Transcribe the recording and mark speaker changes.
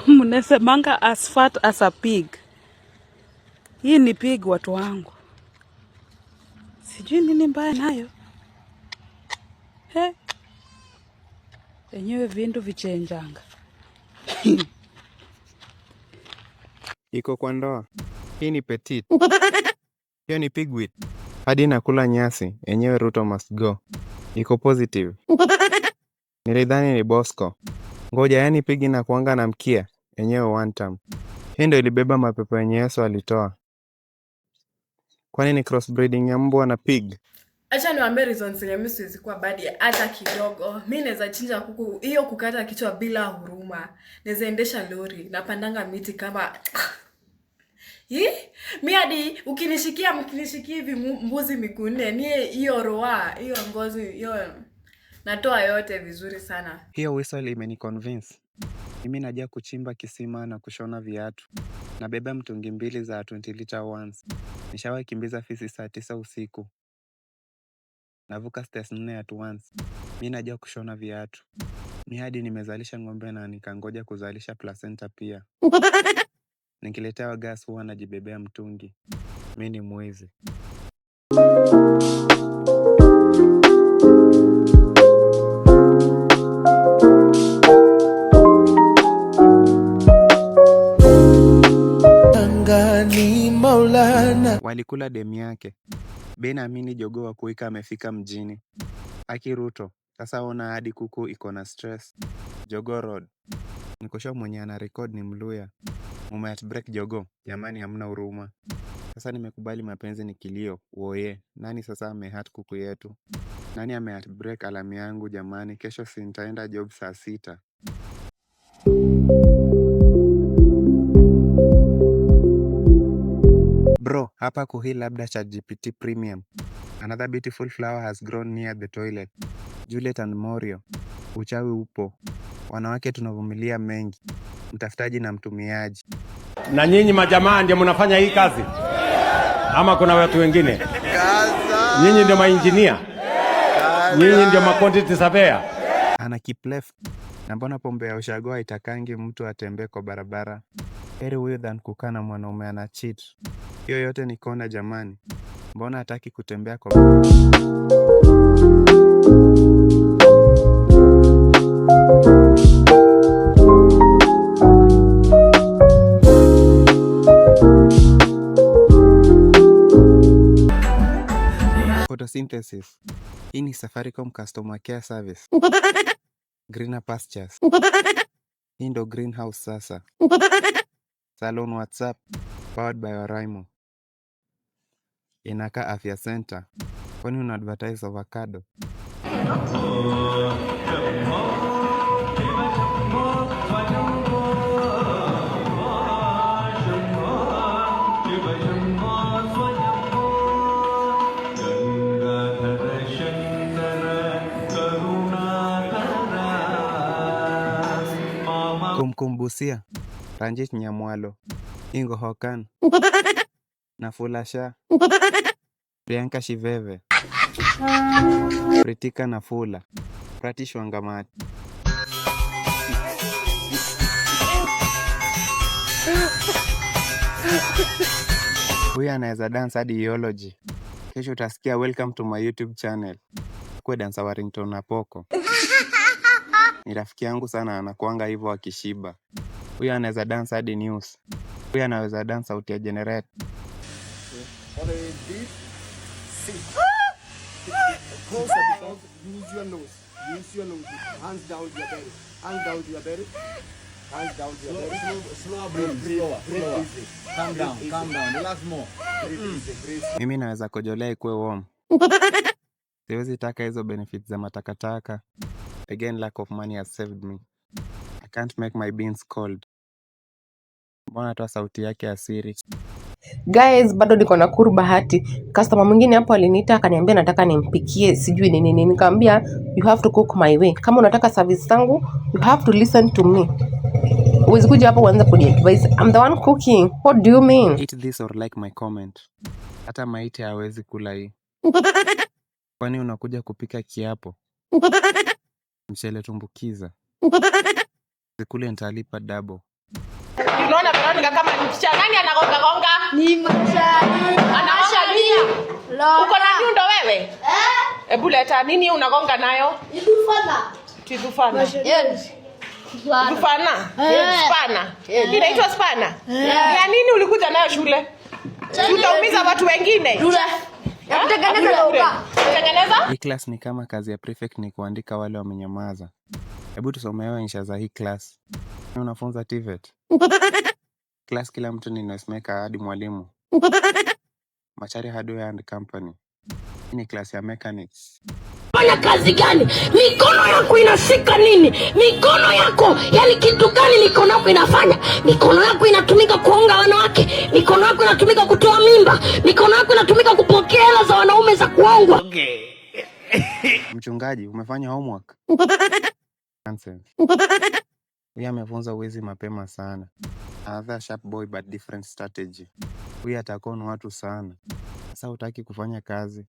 Speaker 1: Mnasemanga as fat as a pig. Hii ni pig, watu wangu, sijui nini mbaya nayo. He, enyewe vindu vichenjanga.
Speaker 2: Iko kwa ndoa. Hii ni petite. Hiyo ni pigweed. Hadi nakula nyasi, enyewe Ruto must go. Iko positive. Nilidhani ni Bosco. Ngoja, yani pig inakuanga na mkia, enyewe one term. Hii ndio ilibeba mapepo yenye Yesu alitoa. Kwani ni crossbreeding ya mbwa na pig?
Speaker 3: Acha niwaambie reasons zenye mimi siwezi kuwa baddie hata kidogo. Mi naweza chinja kuku hiyo kukata kichwa bila huruma. Naweza endesha lori, napandanga miti kama Hii? Mi hadi ukinishikia mkinishikia hivi mbuzi miguu nne, nie hiyo roa, hiyo ngozi, hiyo natoa yote vizuri sana.
Speaker 2: Hiyo whistle imeniconvince. Mimi najua kuchimba kisima na kushona viatu. Nabeba mtungi mbili za 20 liter ones. Nishawahi kimbiza fisi saa 9 usiku. Navuka stairs nne at once. Mi najua kushona viatu. Mi hadi nimezalisha ng'ombe na nikangoja kuzalisha placenta pia. Nikiletewa gas huwa najibebea mtungi. Mi ni mwizi.
Speaker 4: Angani Maulana.
Speaker 2: Walikula demu yake. Ben amini jogoo wa kuwika amefika mjini. Aki Ruto, sasa ona hadi kuku iko na stress. Jogoo Road. Niko sure mwenye ana record ni Mluya. Mume heartbreak jogoo, jamani hamna huruma. Sasa nimekubali mapenzi ni kilio, woye. Nani sasa ameheart kuku yetu? Nani ame heartbreak alarm yangu jamani? Kesho si nitaenda job saa 6. Bro, hapa kuhi labda ChatGPT Premium. Another beautiful flower has grown near the toilet. Juliet and Morio. Uchawi upo. Wanawake tunavumilia mengi. Mtafutaji na mtumiaji.
Speaker 5: Na nyinyi majamaa ndio mnafanya hii kazi ama kuna watu wengine? Nyinyi ndio mainjinia, nyinyi ndio ma quantity surveyor.
Speaker 2: Ana keep left. Na mbona pombe ya ushago haitakangi mtu atembee kwa barabara? Heri huyo than kukaa na mwanaume ana cheat. Hiyo yote ni kona jamani. Mbona hataki kutembea kwa Photosynthesis. Hii ni Safaricom Customer Care Service. Greener pastures. Hii ndo greenhouse sasa. Salon WhatsApp powered by Oraimo. Inakaa afya center. Kwani una advertise avocado? Kumkumbusia Ranjit Nyamwalo, Ingo Hokan, Nafula Shah, Priyanka Shiveve, Pritika Nafula, Pratish Wangamati. Huyu anaweza dance hadi eulogy. Kesho utasikia welcome to my YouTube channel. Kuwe dancer wa ringtone na Poko. Ni rafiki yangu sana, anakuanga hivyo akishiba. Huyu anaweza dance hadi news. Huyu anaweza dance sauti ya generator.
Speaker 6: Follow deep. Sit. Closer because use your nose. Use your nose. Hands down to your belly. Hands down to your belly. Hands down to your belly.
Speaker 7: Slow, slower breathe, slower,
Speaker 6: Breathe
Speaker 7: slower.
Speaker 6: easy.
Speaker 7: Calm down,
Speaker 6: Breathe
Speaker 7: calm
Speaker 6: easy.
Speaker 7: down. Relax more.
Speaker 6: Breathe easy. Breathe.
Speaker 2: Mimi naweza kojolea ikuwe warm. Siwezi taka hizo benefits za matakataka. Again, lack of money has saved me. I can't make my beans cold. Mbona toa sauti yake ya siri?
Speaker 8: Guys, bado niko Nakuru Bahati. Customer mwingine hapo aliniita akaniambia nataka nimpikie sijui nini nini. Nikamwambia you have to cook my way. Kama unataka service zangu, you have to listen to me. Huwezi kuja hapo uanze kuni-advise. I'm the one cooking. What do you mean?
Speaker 2: Eat this or like my comment. Hata maiti hawezi kula hii. Kwani unakuja kupika kiapo? Mchele tumbukiza. Zikule nitalipa double.
Speaker 8: Unaona Veronica kama ni msichana. Nani anagonga gonga?
Speaker 9: Ni Mashari.
Speaker 8: Anagonga nini? Uko na nyundo wewe?
Speaker 9: Eh?
Speaker 8: Hebu leta nini unagonga nayo?
Speaker 9: Idufana.
Speaker 8: Tizufana.
Speaker 9: Yes.
Speaker 8: Tufana.
Speaker 9: Eh.
Speaker 8: Spana.
Speaker 9: Eh.
Speaker 8: Inaitwa spana.
Speaker 9: Eh.
Speaker 8: Ya nini ulikuja nayo shule? Utaumiza watu wengine.
Speaker 9: Shule. Ya kutengeneza uka.
Speaker 8: Kutengeneza?
Speaker 2: Hii class ni kama kazi ya prefect ni kuandika wale wamenyamaza. Hebu tusomewe insha za hii class. Unafunza TVET. Class kila mtu ni noisemaker hadi mwalimu. Machari Hardware and Company. Hii ni class ya mechanics.
Speaker 10: Fanya kazi gani? Mikono yako inashika nini? Mikono yako, yani kitu gani mikono yako inafanya? Mikono yako inatumika kuonga wanawake, mikono yako inatumika kutoa mimba, mikono yako inatumika kupokea hela za wanaume za kuongwa.
Speaker 2: Mchungaji, umefanya homework? Nonsense. Huyu amefunza uwezi mapema sana. Another sharp boy but different strategy. Huyu atakon watu sana. Sasa hutaki kufanya kazi.